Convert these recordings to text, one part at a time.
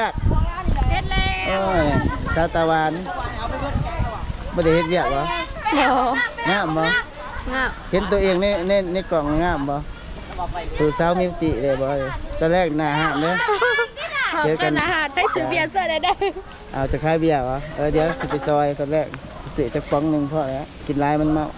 ເຮັດແລ້ວ. ໂອ້ຍ ສາວຕາຫວານ ບໍ່ໄດ້ເຮັດວຽກບໍ? ບໍ່. ງາມບໍ? ງາມ. ເຫັນຕົວເອງໃນ ໃນ ໃນກ້ອງງາມບໍ? ສູ້ສາວມິວຕິໄດ້ບໍ? ຕອນແລກໜ້າຮ້ານເດີ ເຈີກັນໜ້າຮ້ານ. ໃຜຊື້ເບຍຊ່ວຍແດ່ເດີ. ເອົາ ຈະຂາຍເບຍບໍ? ເອີ ດຽວຊິໄປຊ່ອຍ. ຕອນແລກຊິຊື້ຈັກປ໋ອງໜຶ່ງພໍແລ້ວ ກິນຫຼາຍມັນເມົາ.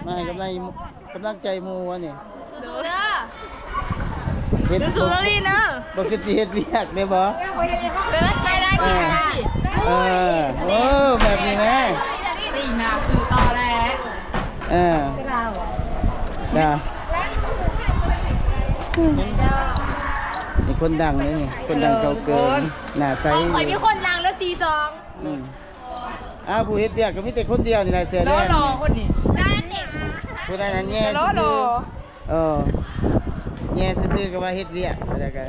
ມາໃຫ້ກຳລັງ ກຳລັງໃຈໝູ່ວະນີ້. ສູ້ໆເດີ ເຮັດ ສູ້ໆເດີລີເດີ. ບໍ່ຄືຊິເຮັດວຽກເດ້ບໍ? ເປັນກຳລັງໃຈໄດ້ດີ. ເອີ ໂອ້ ແບບນີ້ນະ ຕີໜ້າຄືຕໍ່ແລ້ວ. ເອີ ຈ້າ ນີ້ຄົນດັງເດ້ນີ້ ຄົນດັງເກົ່າເກີນ ໜ້າໃສ. ຂອງຂ້ອຍມີຄົນດັງແລ້ວ ສີ່ສອງ. ອືມ ອ້າວ ຜູ້ເຮັດວຽກກໍມີແຕ່ຄົນດຽວນີ້ແຫຼະ ເສື້ອແດງ ຫຼໍ່ໆ ຄົນນີ້. ຜູ້ນັ້ນຫັ້ນແຍ່ຊື່ໆ. ເອີ ແຍ່ຊື່ໆ ກໍວ່າເຮັດວຽກ. ແລ້ວກໍ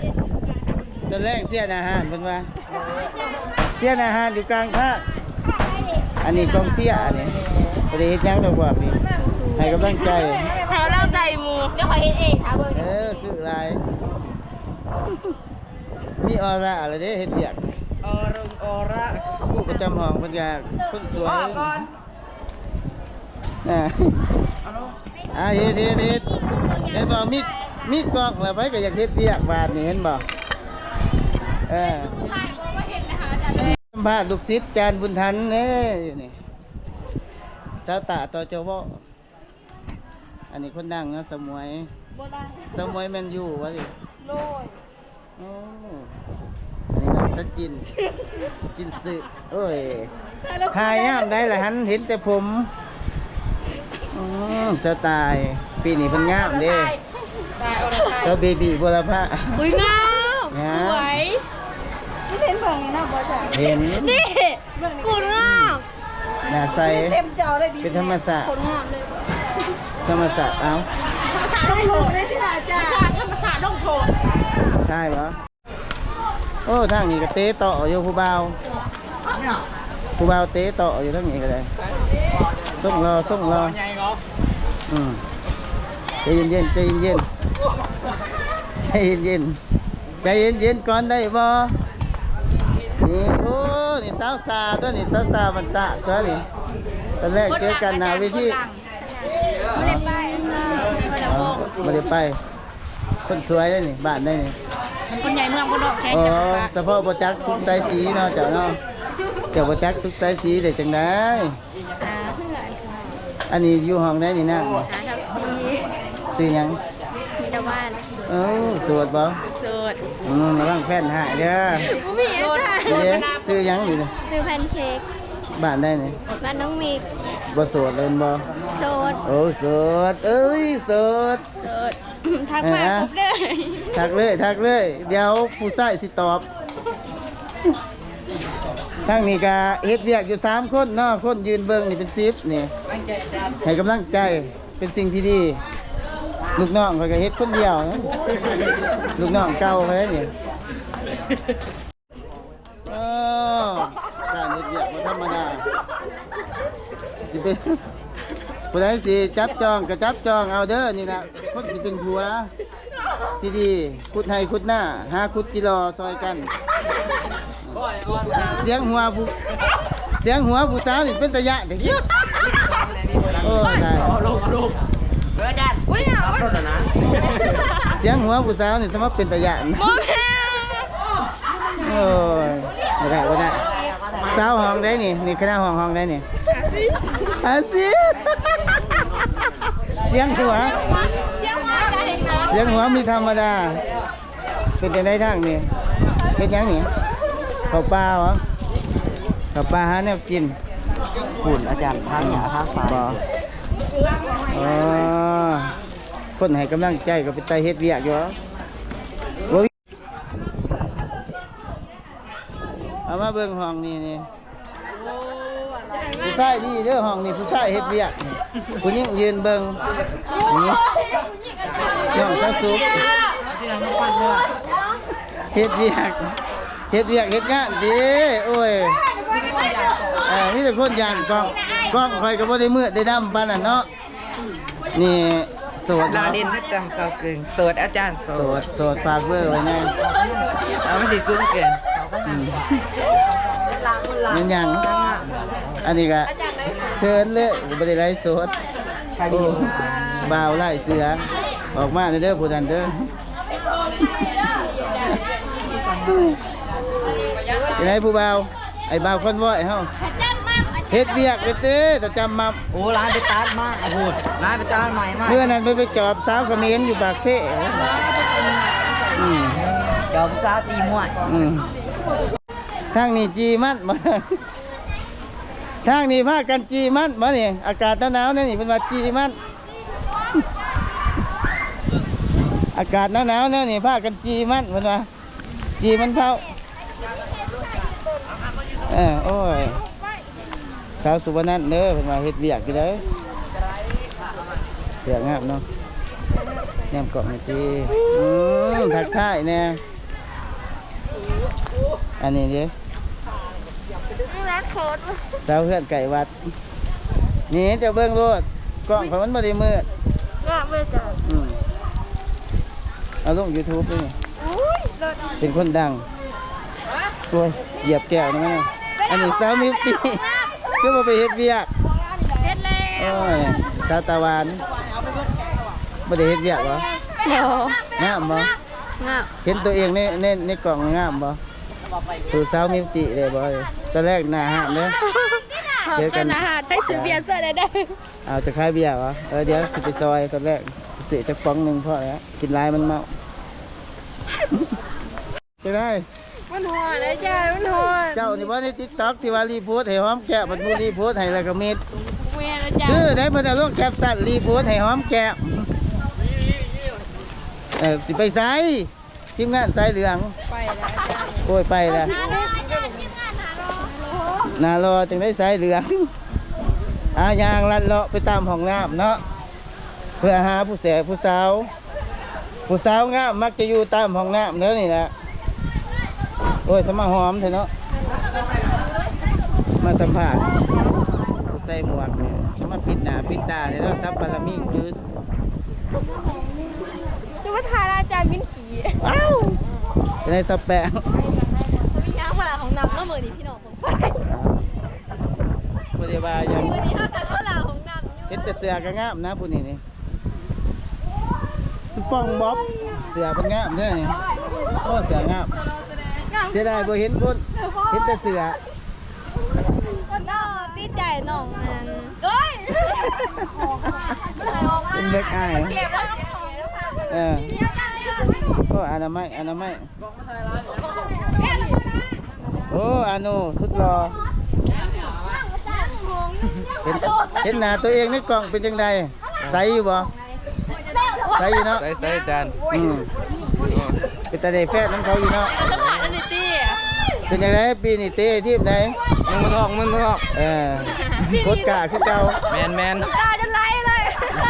ຕອນແລງເສຍໜ້າຮ້ານເພິ່ນວ່າ ເສຍໜ້າຮ້ານຢູ່ກາງທາງ. ອັນນີ້ກອງເຊຍ ອັນນີ້ບໍ່ໄດ້ເຮັດຫຍັງດອກພວກນີ້ ໃຫ້ກຳລັງໃຈ ໃຫ້ກຳລັງໃຈໝູ່. ດຽວຂ້ອຍເຮັດເອງ ຖ້າເບິ່ງ. ເອີ ຄືຫຼາຍ ມີອໍຣາແລ້ວເດ້ ເຮັດວຽກ. ອໍຣາ ອໍຣາ ຜູ້ປະຈຳຫ້ອງເພິ່ນກະຄົນສວຍ. ອອກກ່ອນ ອ່າ ອ່າ ເຮັດ ເຮັດ ເຮັດ ເຫັນບໍ່? ມີ ມີກ້ອງແລ້ວ ໃຜກໍຢາກເຮັດວຽກບາດນີ້ ເຫັນບໍ່? ເອີ ສຳພາດລູກສິດຈານບຸນທັນເດ້ ຢູ່ນີ້ ສາວຕາ ຕ.ຈ.ວ. ອັນນີ້ຄົນດັງເນາະ ສາວໝວຍ. ບໍ່ດັງ ສາວໝວຍແມນຢູຫວາຕິ? ໂດຍ. ໂອ້ ອັນນີ້ນ້ອງສະຈິນ ຈິນຊຶ. ໂອ້ຍ ຖ່າຍຍາມໃດລະຫັ້ນ ເຫັນແຕ່ຜົມ. ອືມ ສະຕາຍ ປີນີ້ເພິ່ນງາມເດ້ ສາວເບບີ ບົວລະພາ. ອຸ້ຍ ງາມ ງາມ ສວຍ. ເຫັນເບິ່ງນີ້ນະ ບໍ່ຈ້າ? ເຫັນ ນີ້ ໂຄດງາມ ໜ້າໃສ ເຕັມຈໍເລີຍ ເປັນທຳມະຊາດ ໂຄດງາມເລີຍ ທຳມະຊາດ. ເອົ້າ ທຳມະຊາດລົງໂທດເດ້ ທຳມະຊາດລົງໂທດ. ໄດ້ບໍ່? ໂອ້ ທາງນີ້ກໍເຕະເຕາະຢູ່ ຜູ້ບ່າວ ຜູ້ບ່າວເຕະເຕາະຢູ່ທາງນີ້ກໍໄດ້. ສົ່ງລໍ ສົ່ງລໍ ອືມ ໃຈເຢັນໆ ໃຈເຢັນໆ ໃຈເຢັນໆ ໃຈເຢັນໆກ່ອນໄດ້ບໍ່? ນີ້ ໂອ້ ນີ້ສາວສາຕົວນີ້ ສາວສາບັນຕະຕົວນີ້. ຕອນແລກເຈີກັນໜ້າເວທີ ບໍ່ໄດ້ໄປ ອໍ ບໍ່ໄດ້ໄປ. ຄົນສວຍເດ້ນີ້ ບ້ານໃດນີ້? ຄົນໃຫຍ່ເມືອງພຸ້ນເນາະ ແຂວງຈຳປາສັກ. ອໍ ສະເພາະບໍ່ຈັກສຸກໄຊສີເນາະ ເຈົ້າເນາະ ເຈົ້າບໍ່ຈັກສຸກໄຊສີໄດ້ຈັ່ງໃດ? ຫາເພື່ອນ. ອັນນີ້ຢູ່ຫ້ອງໃດນີ້ນາງ? ຫ້າທັບສີ່. ຊື່ຫຍັງ? ມີຕາວານ. ເອີ ໂສດບໍ່? ໂສດ. ອືມ ລະວັງແຟນຮ້າຍເດີ. ບໍ່ມີ ໂສດ. ເດ້ ຊື່ຫຍັງນີ້? ຊື່ແພນເຄ້ກ. ບ້ານໃດນີ້? ບ້ານໜອງເມັກ. ບໍ່ໂສດເລີຍແມ່ນບໍ່? ໂສດ. ໂອ້ ໂສດ ເອີຍ ໂສດ. ໂສດ. ທັກມາ ເອີ ຄົບເລີຍ ທັກເລີຍ ທັກເລີຍ ດຽວຜູ້ຊາຍຊິຕອບ. ທາງນີ້ກະເຮັດວຽກຢູ່ສາມຄົນເນາະ ຄົນຢືນເບິ່ງນີ້ເປັນສິບນີ້ ໃຫ້ກຳລັງໃຈ ເປັນສິ່ງທີ່ດີ. ລູກນ້ອງຂ້ອຍກະເຮັດຄົນດຽວນະ ລູກນ້ອງເກົ່າຂ້ອຍນີ້. ເອີ ການເຮັດວຽກບໍ່ທຳມະດາ ຊິເປັນ ຜູ້ໃດຊິຈັບຈອງກໍຈັບຈອງເອົາເດີ ນີ້ນະ ຄົນຊິເປັນຜົວທີ່ດີ ຂຸດໄຮ່ຂຸດນາ ຫາຂຸດຈີ່ລໍຊ່ອຍກັນ. ສຽງຫົວຜູ້ ສຽງຫົວຜູ້ສາວນີ້ເປັນຕາຢ້ານເດ້. ໂອ້ຍ ຕາຍ ເອົາລົງ ເອົາລົງ ເອີ ອາຈານ ອຸ້ຍ ສຽງຫົວຜູ້ສາວນີ້ສະມາເປັນຕາຢ້ານ. ບໍ່ແມ່ນ. ໂອ້ຍ ບໍ່ໄດ້ ບໍ່ໄດ້. ສາວຫ້ອງໃດນີ້? ນີ້ຄະນະຫ້ອງ ຫ້ອງໃດນີ້? ຫ້າສິບ ຫ້າສິບ. ສຽງຫົວ ສຽງຫົວ ສຽງຫົວມີທຳມະດາ. ເປັນຈັ່ງໃດທາງນີ້? ເຮັດຫຍັງນີ້? ເຂົ້າປ່າຫວາ? ເຂົ້າປ່າຫາແນວກິນ. ພຸ້ນ ອາຈານ ທາງຫຍ້າ ທາງປ່າ. ບໍ່ ອໍ ຄົນໃຫ້ກຳລັງໃຈກໍເປັນຕາເຮັດວຽກຢູ່. ເອົາມາເບິ່ງຫ້ອງນີ້ນີ້ ຜູ້ຊາຍດີເດີ ຫ້ອງນີ້ຜູ້ຊາຍເຮັດວຽກ ຜູ້ຍິງຢືນເບິ່ງ. ນີ້ ນ້ອງສາວສຸກ. ເຮັດວຽກ ເຮັດວຽກເຮັດງານເດ້. ໂອ້ຍ ເອີ ມີແຕ່ຄົນຢ້ານກ້ອງ ກ້ອງຂ້ອຍກໍບໍ່ໄດ້ມືດໄດ້ດຳປານນັ້ນເນາະ. ນີ້ໂສດ ລາວເນາະ ຫຼິ້ນປະຈຳເກົ່າເກີງ ໂສດອາຈານໂສດ ໂສດ ໂສດ ຝາກເບີໄວ້ແດ່. ເອົາ ມັນຊິສູງເກີນ ອືມ ແມ່ນຫຍັງ? ອັນນີ້ກະເທີນເລີຍ ບໍ່ໄດ້ໄລຟ໌ສົດ. ໂອ້ ບ່າວລາຍເສືອ ອອກມາເດີ ຜູ້ນັ້ນເດີ. ເປັນໃດຜູ້ບ່າວ? ໄອ້ບ່າວຄອນວອຍເຮົາ ເຮັດວຽກເດ້ ຕາຈຳມັບ. ໂອ້ ຫຼານໄປຕັດມາ ໂອ້ໂຫ ຫຼານໄປຕັດໃໝ່ມາ. ມື້ນັ້ນໄປ ໄປຈອບສາວຂະເໝນຢູ່ປາກເຊ. ອືມ ຈອບສາວຕີມວຍ. ອືມ ທາງນີ້ຈີມັນບໍ່? ທາງນີ້ພາກັນຈີມັນບໍ່ນີ້? ອາກາດໜາວໆແນວນີ້ເພິ່ນວ່າຈີມັນ. ອາກາດໜາວໆແນວນີ້ພາກັນຈີມັນເພິ່ນວ່າ. ຈີມັນເຜົາ. ເອີ ໂອ້ຍ ສາວສຸວະນັນເດີ ເພິ່ນວ່າເຮັດວຽກຢູ່ເດີ. ເສື້ອງາມເນາະ ແນມກ້ອງນີ້ຕິ. ອືມ ທັກທາຍແດ່. ອັນນີ້ເດ້ ສາວເຮືອນໃກ້ວັດ. ນີ້ເຈົ້າເບິ່ງໂລດ ກ້ອງຂ້ອຍມັນບໍ່ໄດ້ມືດ. ງາມເລີຍຈ້ະ. ອືມ ເອົາລົງຢູທູບເລີຍ. ອຸ້ຍ ເລີດ ເປັນຄົນດັງ. ໂອ້ຍ ຢຽບແກ້ວນຳມັນ. ອັນນີ້ສາວມິວຕີ ຄືບໍ່ໄປເຮັດວຽກ? ເຮັດແລ້ວ. ໂອ້ຍ ສາວຕາຫວານ ບໍ່ໄດ້ເຮັດວຽກບໍ? ບໍ່. ງາມບໍ? ງາມ. ເຫັນຕົວເອງໃນ ໃນ ໃນກ້ອງງາມບໍ? ສູ້ສາວມິວຕິໄດ້ບໍ່? ຕອນແລກໜ້າຮ້ານເດີ ເຈີກັນ ໜ້າຮ້ານ ໃຜຊື້ເບຍຊ່ວຍແດ່ເດີ. ເອົາ ຈະຂາຍເບຍຫວາ? ເອີ ດຽວຊິໄປຊ່ອຍ. ຕອນແລກຊື້ຈັກປ໋ອງໜຶ່ງພໍແລ້ວ ກິນຫຼາຍມັນເມົາ. ຈັ່ງໃດ? ມັນຮ້ອນອາຈານ ມັນຮ້ອນ. ເຈົ້ານີ້ບໍ່ໃນຕິກຕັອກທີ່ວ່າຣີໂພດໃຫ້ຫອມແກ້ມ ບັດໝູ່ຣີໂພດໃຫ້ແລ້ວກໍມິດ. ແມ່ນອາຈານ. ຄືໄດ້ ເພິ່ນເອົາລົງແຄັບຊັນ ຣີໂພດໃຫ້ຫອມແກ້ມ. ເອີ ຊິໄປໃສ? ທີມງານສາຍເຫຼືອງ ໄປແລ້ວອາຈານ. ໂອ້ຍ ໄປແລ້ວ. ໜ້າຫຼໍ່ຈັ່ງໄດ້ສາຍເຫຼືອງ. ອາ ຍ່າງລັດເລາະໄປຕາມຫ້ອງນ້ຳເນາະ ເພື່ອຫາຜູ້ແສບຜູ້ສາວ. ຜູ້ສາວງາມມັກຈະຢູ່ຕາມຫ້ອງນ້ຳແຖວນີ້ແຫຼະ. ໂອ້ຍ ສະມາຫອມແທ້ເນາະ ມາສຳພາດຜູ້ໃສ່ໝວກນີ້ ສະມາປິດໜ້າປິດຕາແທ້ເນາະ. ສັບບາລະມີຈື່ ຈະມາຖ່າຍອາຈານມິນ ອ້າວ ຈະໄດ້ສະແປງ. ມີຫຍັງມາລ້າງຫ້ອງນ້ຳເນາະ ມື້ນີ້ພີ່ນ້ອງ ບໍ່ໄດ້ວ່າຫຍັງ. ມື້ນີ້ເຮົາກັນມາລ້າງຫ້ອງນ້ຳຢູ່. ເຫັນແຕ່ເສື້ອກໍງາມນະຜູ້ນີ້ນີ້ ສະປອງບອບ. ເສື້ອເພິ່ນງາມເດ້ນີ້. ໂອ້ ເສື້ອງາມ. ເສຍດາຍບໍ່ເຫັນຄົນ ເຫັນແຕ່ເສື້ອ. ນ້ອງຕິດໃຈນ້ອງອັນ ເອີຍ ເປັນເດັກອາຍ. ເອີ ໂອ້ ອະນາໄມ ອະນາໄມ. ໂອ້ ອາໂນ ສຸດຫຼໍ່. ເຫັນ ເຫັນໜ້າຕົວເອງໃນກ້ອງເປັນຈັ່ງໃດ? ໃສຢູ່ບໍ່? ໃສຢູ່ເນາະ. ໃສໆ ອາຈານ. ອືມ ເປັນຕາໄດ້ແຟດນຳເຂົາຢູ່ເນາະ. ເປັນຈັ່ງໃດປີນີ້ເຕະທີມໃດ? ຍັງບໍ່ທອກ ຍັງບໍ່ທອກ. ເອີ ໂຄດກ້າຄືເກົ່າ. ແມ່ນໆ ນ້ຳຕາຈົນໄຫຼເລີຍ.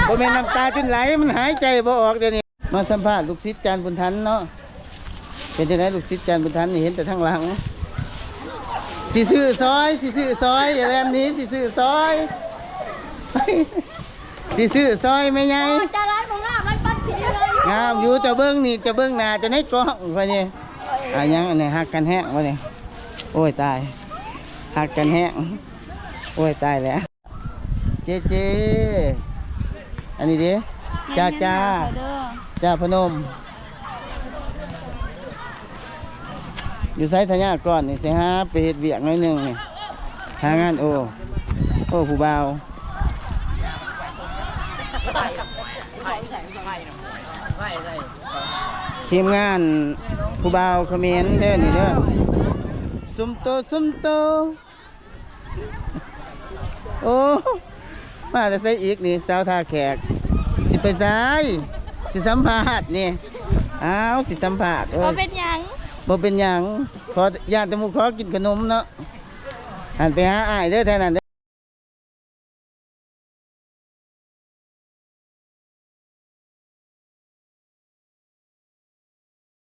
ບໍ່ແມ່ນນ້ຳຕາຈົນໄຫຼ ມັນຫາຍໃຈບໍ່ອອກດຽວນີ້. ມາສຳພາດລູກສິດຈານບຸນທັນເນາະ. ເປັນຈັ່ງໃດລູກສິດຈານບຸນທັນນີ້ ເຫັນແຕ່ທາງຫຼັງ. ຊິຊື້ຊອຍ ຊິຊື້ຊອຍ ຢ່າແລ່ນໜີ ຊິຊື້ຊອຍ ຊິຊື້ຊອຍແມ່ໃຫຍ່. ໂອ້ ຈານຫຼາຍບໍ່ງາມ ໄລ່ປັດຂີ້ເຫຼືອຢູ່. ງາມຢູ່ ເຈົ້າເບິ່ງນີ້ ເຈົ້າເບິ່ງໜ້າເຈົ້າໃນກ້ອງຂ້ອຍນີ້. ອາ ຫຍັງອັນນີ້ ຮັກກັນແຮງບໍ່ນີ້? ໂອ້ຍຕາຍ ຮັກກັນແຮງ. ໂອ້ຍຕາຍແລ້ວ. ເຈເຈ ອັນນີ້ເດ້ ຈາຈາ ຈາພະນົມ. ຢູ່ໃສທະຍາກອນນີ້ ຊິຫາໄປເຮັດວຽກໜ້ອຍໜຶ່ງນີ້ ຫາງານ. ໂອ້ ໂອ້ ຜູ້ບ່າວ ທີມງານຜູ້ບ່າວຂະເໝນເດີນີ້ເດີ ຊຸມໂຕ ຊຸມໂຕ. ໂອ້ ມາແຕ່ໃສອີກນີ້ ສາວທ່າແຂກ? ຊິໄປໃສ? ຊິສຳພາດນີ້. ອ້າວ ຊິສຳພາດ. ໂອ້ຍ ບໍ່ເປັນຫຍັງ ບໍ່ເປັນຫຍັງ. ຂໍ ຢ້ານແຕ່ໝູ່ຂໍກິນຂະໜົມເນາະ. ຫັ້ນໄປຫາອ້າຍເດີ ແຖວນັ້ນເດີ.